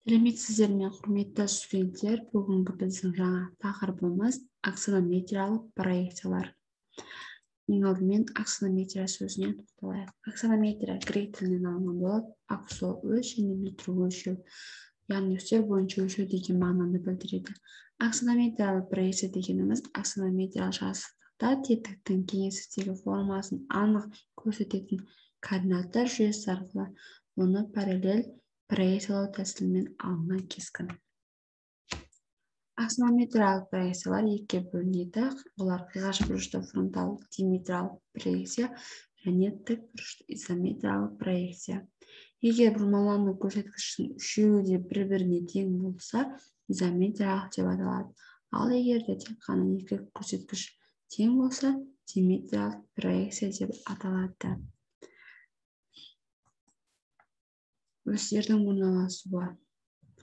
Сәлеметсіздер ме, құрметті студенттер! Бүгінгі біздің жаңа тақырыбымыз аксонометриялық проекциялар. Ең алдымен аксонометрия сөзіне тоқталайық. Аксонометрия грек тілінен алынған болып, аксо өлш және метр өлшеу, яғни өстер бойынша өлшеу деген мағынаны білдіреді. Аксонометриялық проекция дегеніміз аксонометриялық жазықтықта тетіктің кеңістіктегі формасын анық көрсететін координаттар жүйесі арқылы оны параллель проекциялау тәсілімен алынған кескін. Аксонометриялық проекциялар екіге бөлінеді. Олар қиғаш бұрышты фронтал диметриялық проекция және тік бұрышты изометриялық проекция. Егер бұрмалану көрсеткішінің үшеуі де бір-біріне тең болса, изометриялық деп аталады. Ал егер де тек қана екі көрсеткіш тең болса, диметриялық проекция деп аталады. Өстердің орналасуы.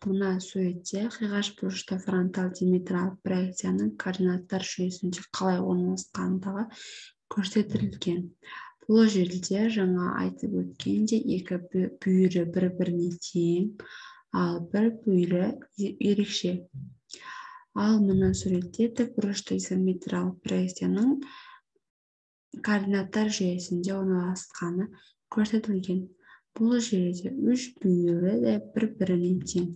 Мына суретте қиғаш бұрышты фронтал диметриялық проекцияның координаттар жүйесінде қалай орналасқандығы көрсетілген. Бұл жерде жаңа айтып өткендей екі бүйірі бір-біріне тең, ал бір бүйірі ерекше. Ал мына суретте тік бұрышты изометриялық проекцияның координаттар жүйесінде орналасқаны көрсетілген. Бұл жерде үш бүйірі де бір-біріне тең.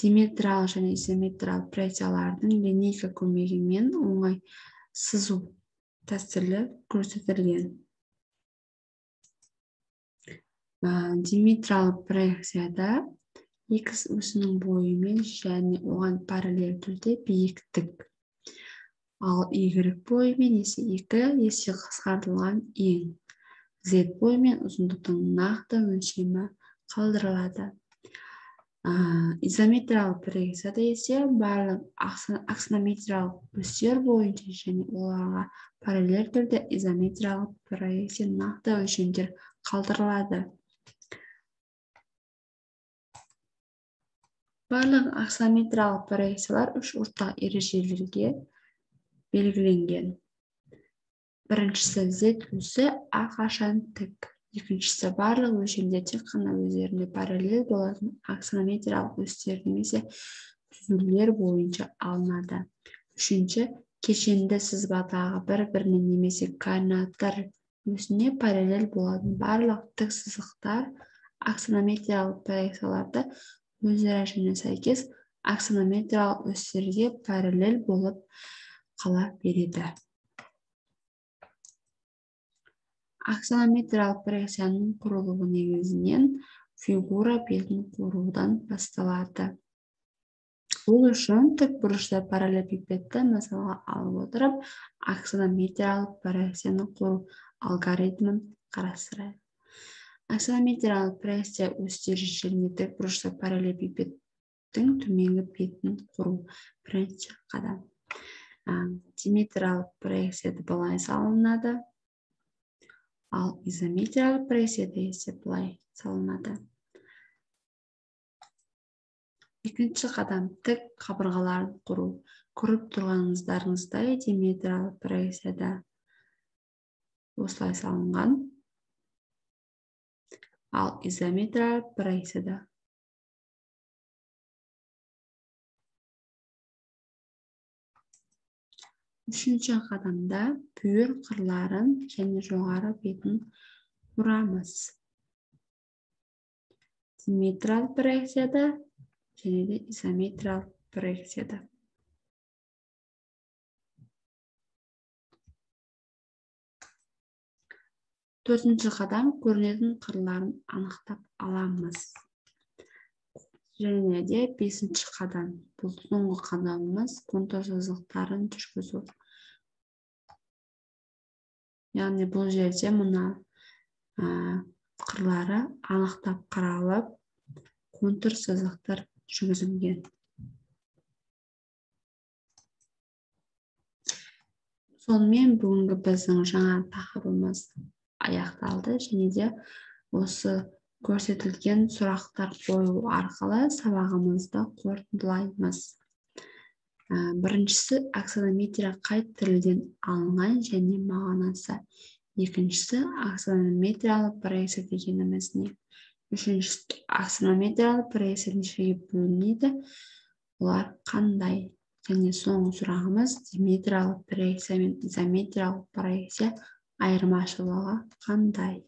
Диметриялық және изометриялық проекциялардың линейка көмегімен оңай сызу тәсілі көрсетілген. Диметриялық проекцияда x өсінің бойымен және оған параллель түрде биіктік, ал y бойымен есе 2 есе қысқартылған ең, z бойымен ұзындықтың нақты өлшемі қалдырылады. Изометриялық проекцияда есе барлық аксонометриялық өстер бойынша және оларға параллель түрде изометриялық проекция нақты өлшемдер қалдырылады. Барлық аксонометриялық проекциялар үш ортақ ережелерге белгіленген. Біріншісі z өсі әрқашан тік. Екіншісі барлық өлшемдер тек қана өздеріне параллель болатын аксонометриялық өстер немесе түзулер бойынша алынады. Үшінші, кешенді сызбадағы бір-біріне немесе координаттар өсіне параллель болатын барлық тік сызықтар аксонометриялық проекцияларды өзара және сәйкес аксонометриялық өстерге параллель болып қала береді. Аксонометриялық проекцияның құрылуы негізінен фигура бетін құрудан басталады. Бұл үшін тік бұрышты параллелепипедті мысалға алып отырып, аксонометриялық проекцияны құру алгоритмін қарастырайық. Аксонометриялық проекция өстері және тік бұрышты параллелепипедтің төменгі бетін құру бірінші қадам. Диметриялық проекцияда былай салынады, ал изометриялық проекцияда есе былай салынады. Екінші қадам тік қабырғаларын құру. Көріп тұрғаныңыздарыңыздай диметриялық проекцияда осылай салынған, ал изометриялық проекцияда үшінші қадамда бүйір қырларын және жоғары бетін құрамыз. Диметриялық проекцияда және де изометриялық проекцияда. Төртінші қадам көрінетін қырларын анықтап аламыз. Және де бесінші қадам, бұл соңғы қадамымыз контур сызықтарын жүргізу. Яғни бұл жерде мына қырлары анықтап қаралып, контур сызықтар жүргізілген. Сонымен бүгінгі біздің жаңа тақырыбымыз аяқталды және де осы көрсетілген сұрақтар қою арқылы сабағымызды қорытындылаймыз. Біріншісі аксонометрия қай тілден алынған және мағынасы. Екіншісі, аксонометриялық проекция дегеніміз не? Үшіншісі, аксонометриялық проекция нешеге бөлінеді, олар қандай? Және соңғы сұрағымыз, диметриялық проекция мен изометриялық проекция айырмашылығы қандай?